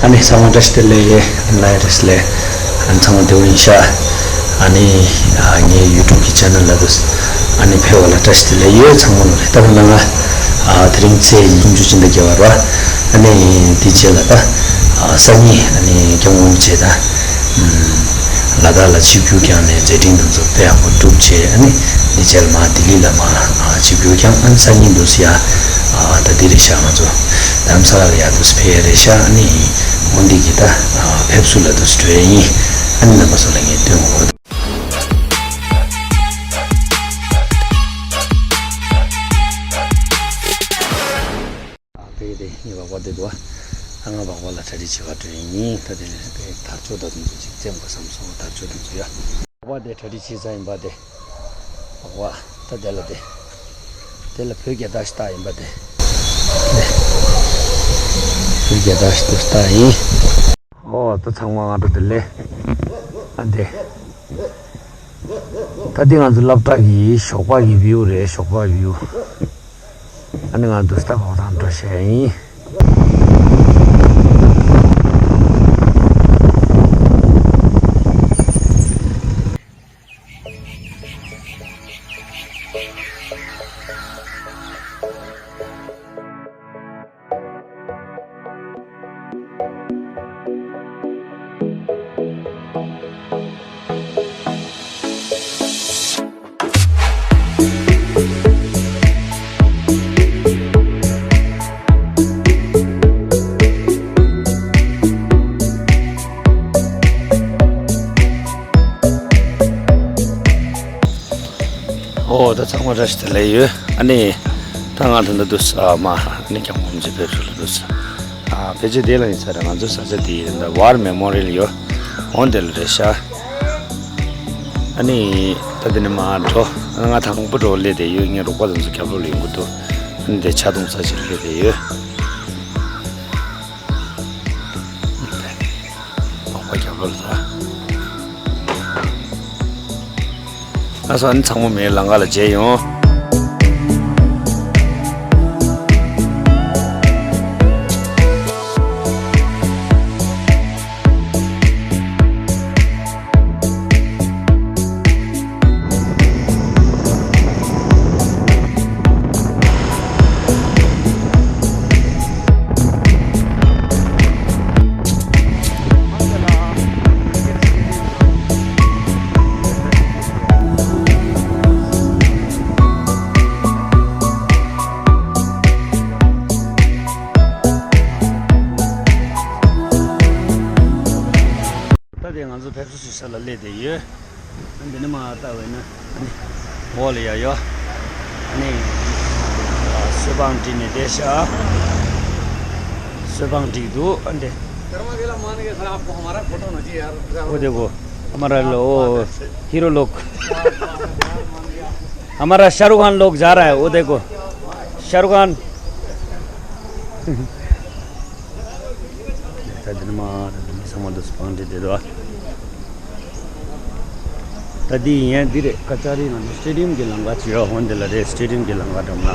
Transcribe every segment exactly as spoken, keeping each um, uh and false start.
ཨ་ནི་ཚང་མ་བཀྲ་ཤིས་བདེ་ལེགས་ཡོད། ཨ་ནི་ལ་ཡ་བཀྲ་ཤིས་བདེ་ལེགས། ཨ་ནི་ཚང་མ་བདེ་པོ་ཡིན་ཤག་ཨ་ནི་ཨ་ངའི་ཡུ་ཊུབ་ཀྱི་ཅེ་ནལ་ལ་དུས་ཨ་ནི་ཕེབས་པ་ལ་བཀྲ་ཤིས་བདེ་ལེགས་ཡོད། ཚང་མ་ལ་ལེ་ད་ག་ལ་ང་ཨ་དེ་རིང་ཚེས་ཉི་ཤུ་སྤྱི་ཟླ་བརྒྱད་པ་རེད་བ། ཨ་ནི་དེ་རྗེས་ལ་ད་ཨ་སང་ཉིན་ཨ་ནི་སྐྱབས་མགོན་རིན་པོ་ཆེ་ད་ཨམ་ལ་དྭགས་ལ་ཆིབས་བསྒྱུར་བསྐྱངས་ནས་མཛད་འཕྲིན་དེ་ཚོ་དཔེ་ཡག་པོ་གྲུབ་བྱས། ཨ་ནི་དེ་རྗེས་ལ་མར་ལྡི་ལི་ལ་མར་ཨ་ཆིབས་བསྒྱུར་བསྐྱངས། ཨ་ནི་སང་ཉིན་དུས་ཡ་ཨ་ད་འདི་རེད་ཤག་ང་ཚོ་དྷ་རམ་ས་ལ་ལ་ཡ་དུས་ཕེབས་ཡ་རེད་ཤག་ཨ་ནི་འོ་འདི་གི་ད་ཨ་ཕེབས་བསུ་ལ་དུས་འགྲོ་ཡ་ཡིན། ཨ་ནི་རྣམ་པ་ཚོ་ལ་ངས་སྟོན་དགོས། ཨ་ཕ་གི་དེ་ངའི་སྦག་སྦག་དེ་འདུག་ཨ་ང་སྦག་སྦག་ལ་གྲ་སྒྲིག་བྱེད་ག་འགྲོ་ཡ་ཡིན། ད་དེ་ནས་དེ་དར་ལྕོག་དང་དེ་ཚོ་ཅིག་བཙེམ་དགོས་བསམ་སོང་། དར་ལྕོག་དེ་ཚོ་ཡ། སྦག་སྦག་དེ་གྲ་སྒྲིག་བྱེད་ས་ཡིན་པ་དེ། སྦག་སྦག་ད་དེ་ལ་དེ། དེ་ལ་བོད་རྒྱལ་དར་ཞིག་བཏགས་ཡིན་པ་དེ། དེ། བོད་རྒྱལ་དར་ཞིག་ཏུ་བཏགས་ཡིན། ཨོ་ད་ཚང་མ་ང་འགྲོ་དེ་ལས། ཨ་འདི། ད་འདི་ང་ཚོ་སློབ་གྲྭ་གི་ཞོགས་པ་གི་བིའུ་རེད། ཞོགས་པ་བིའུ། ཨ་ནི་ང་འདུག་སྟབས་འོག་དང་འགྲོ་བཤད་ཡིན། ཨོ་ད་ཚང་མ་བཀྲ་ཤིས་བདེ་ལེགས་ཡོད། ཨ་ནི་ད་ང་ད་ལྟ་དུས་ཨ་མ་ཨ་ནི་སྐྱབས་མགོན་རིན་པོ་ཆེ་ཕེབས་ཤོག་ལ་དུས་ཨ་ཕལ་ཆེར་དེ་ལ་ཡིན་ས་རེད། ང་ཚོ་ས་ཆ་དེ་ཡིན་ད་War Memorial ཡོད། འོ་དེ་ལ་རེད་ཤག་ཨ་ནི་ད་དེ་ནས་མར་འགྲོ། ང་དང་པོ་འགྲོ་སླེབས་བསྡད་ཡོད། ངའི་རོགས་པ་དེ་ཚོ་རྒྱབ་ལོགས་ལ་ཡོང་གི་འདུག་ཨ་ནི་དེ་ཕྱག་རྡུང་ས་ཆ་སླེབས་བསྡད་ཡོད། རོགས་པ་རྒྱབ་ལོགས་ལ་ད། ཨ་སོ་ཨ་ནི་ཚང་མ་མའི་ལམ་ཁ་ལ་མཇལ་ཡོང་། ད་དེ་ང་ཚོ་ཕེབས་བསུ་ཞུ་ས་ལ་སླེབས་བསྡད་ཡོད། འདི་ནས་མར་ལྟ་བས་ན་ཨ་ནི་འོག་ལ་ཡ་ཡོད། ཨ་ནི་གསོལ་དཔང་བསྒྲིགས་ནས་བསྡད་ཤག་གསོལ་དཔང་བསྒྲིགས་འདུག་ཨ་འདི། वो देखो, हमारा लो, वो हीरो लोग, हमारा शाहरुख खान लोग जा रहा है। वो देखो, शाहरुख खान। ད་འདི་ནས་མར་ད་འདི་ཚང་མ་འདུག་སེ་སྤང་འདི་བསྡད་འདུག་ད་འདི་ཡིན་ཡང་འདི་རེད། ཀ་ཅ་རི་ང་ཚོ་སི་ཊེ་ཌི་ཡམ་གྱི་ལམ་ཁ་ཅིག་ཡོད། འོ་འདི་ལ་རེད། སི་ཊེ་ཌི་ཡམ་གྱི་ལམ་ཁ་འགྲམ་ལ།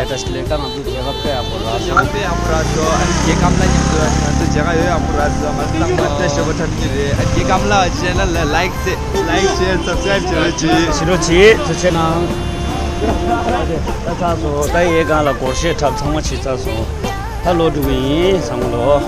བཀྲ་ཤིས་བདེ་ལེགས། ད་ང་ཚོ་མཇལ་ཁ་དཔེ་ཡག་པོ་རག་སོང་། མཇལ་ཁ་དཔེ་ཡག་པོ་རག་སོང་། ཨ་ནི་རྒན་སྐམ་ལགས་མཉམ་དུ་ང་ཚོ་མཇལ་ཁ་ཡོད་ཡག་པོ་རག་སོང་། ང་ཚོ་ཚང་མ་དཔེ་ཤོད་པ་འཁྲབ་ཀྱི་རེད། ཨ་རྒན་སྐམ་ལགས་ཆེ་ན་ལ་ལའིག་ཚེ་ལའིག་ཤེར་སབ་སི་ཀ་རེབ་བྱེད་རོགས་གྱིས། བྱེད་རོགས་གྱིས། ཐུགས་རྗེ་ཆེ་གནང་། ད་ཚར་སོང་། ད་ཡའི་སྒང་ལ་སྒོར་གཞས་འཁྲབ་ཚང་མ་བྱས་ཚར་སོང་། ད་ལོག་འགྲོ་གི་ཡིན། ཚང་མ་ལོག